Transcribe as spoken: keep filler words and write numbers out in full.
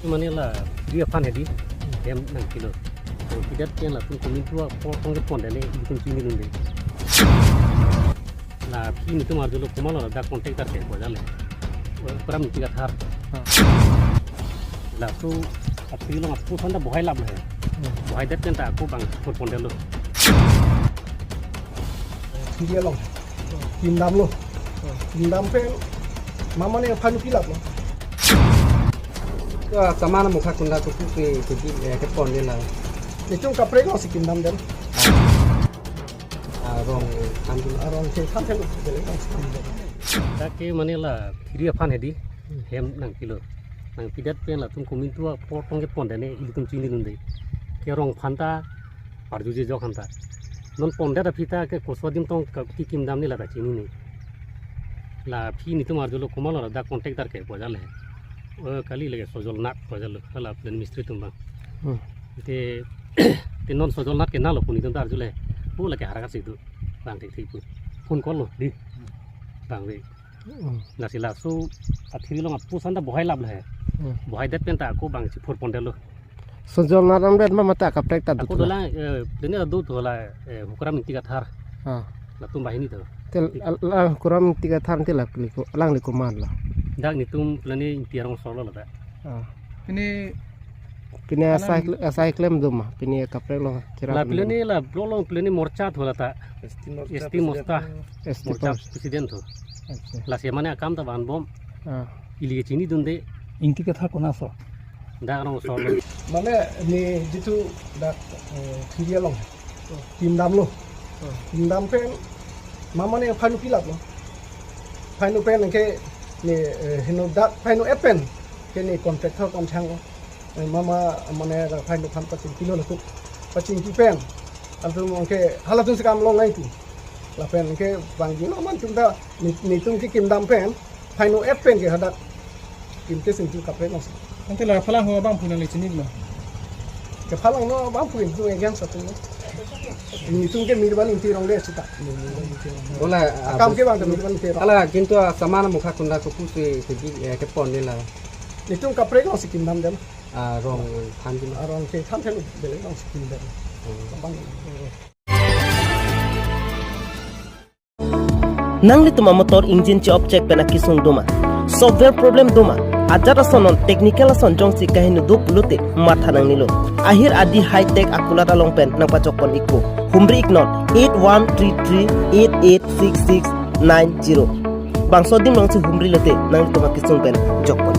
Mane la free aphan hedi, hem nangpilo. Nangpidet pen latum komantu apor tong kepon dane ilitum chinidunde. La aphi netum arjulo komatlo, dak contact dak ke bojale. Ukram Ingti Kathar. Ha. Laso aphi along apu sanda bohai lap he. Hmm. Bohaidet pen ta ako bang pondetlo. Hindi along. Kimdamlo. Kimdam pen mama ne aphan pilaplo. Ya, samana mukha kunda kuku ke, ke, eh, kepon nela. Netum kaprek alongsi kimdam dem. Ah, rong, eh, than dun. Ah, rong ke than thelo, belek alongsi kimdam. Dak ke mane la free aphan hedi, hem nangpilo. Nangpidet pen latum komantu apor tong kepon dane ilitum chinidunde. Ke rong aphan ta arjuje jok aphan ta. Non pondet aphi ta ke koso adim tong ka-, kikimdam ne la ta chinine. La aphi netum arjulo komatlo, dak contact dak ke bojale. O kali lake Sojol Nath bojalo, hala plan mistri atum bang. Hmm. Te, te non Sojol Nath ke nalo pu netum ta arjule. O lake Howraghat si do. Bang thekthek pu. Phone call lo, di. Bang ve. Hmm. Lasi laso aphi along apu sanda bohai lap he. Hmm. Bohaidet pen ta ako bang chipor pondetlo. Sojol Nath Ramdet ma mata kaprek ta ako dothu dolang, eh, dene ta dothu la, eh, Ukram Ingti Kathar. Ah. Latum banghini do. Te la, la Ukram Ingti Kathar te la kliko, alangli komatlo. Dak netum pulani Ingti arong asor lo la ta. Ah. Pini pini asai, alang asai klem do ma, pini kaprek along cherap la pulani la blo along pulani morcha thu la ta. S T morcha S T president. Morcha. S T morcha president. President thu. Acha. Lasi mane akam ta vanbom. Ah. Ili ke chinidunde. Ingti Kathar konat asor? Dak arong asor lo. Mane ne jitu dak, eh, hindi along. Kimdamlo. Kimdam pen mama ne aphan pilaplo. Aphan pen ke ne, eh, heno dak aphan pen ke ne contractor kamchang lo. Eh, mama mane dak aphan aphan pachingkilo latum. Pachingki pen. Latum ke halatum si kam longlai tu. Lapen ke bang jino man tum ta ne, netum kikimdam pen. Aphan pen ke hadak kimte sim tu kaprek alongsi. Ante la phalang ho abangphu nangli chinilo. Kephalangno abangphu netum against atum lo. Netum ke Mirbal Ingti Rongde sita. Ola, akam ke bang Mirbal Ingti Rong. Hala, kintu samana mukha kunda kuku si ke, eh, kepon nela. Netum kaprek alongsi kimdam dem. Ah, rong than dun. Ah, rong ke than thelo, belek alongsi kimdam. Hmm. Abang. Nanglitum amotor engine che-op chek pen akesung doma, software problem doma, ajat ason non technical ason jongsi kaheno do pulote matha nangnelo. Ahir adi High Tech akulat along pen nangpachokpon ikpo. Humri iknon eight one three three eight eight six six nine zero. Bangso adim alongsi humri lote nanglitum akesung pen jokpon.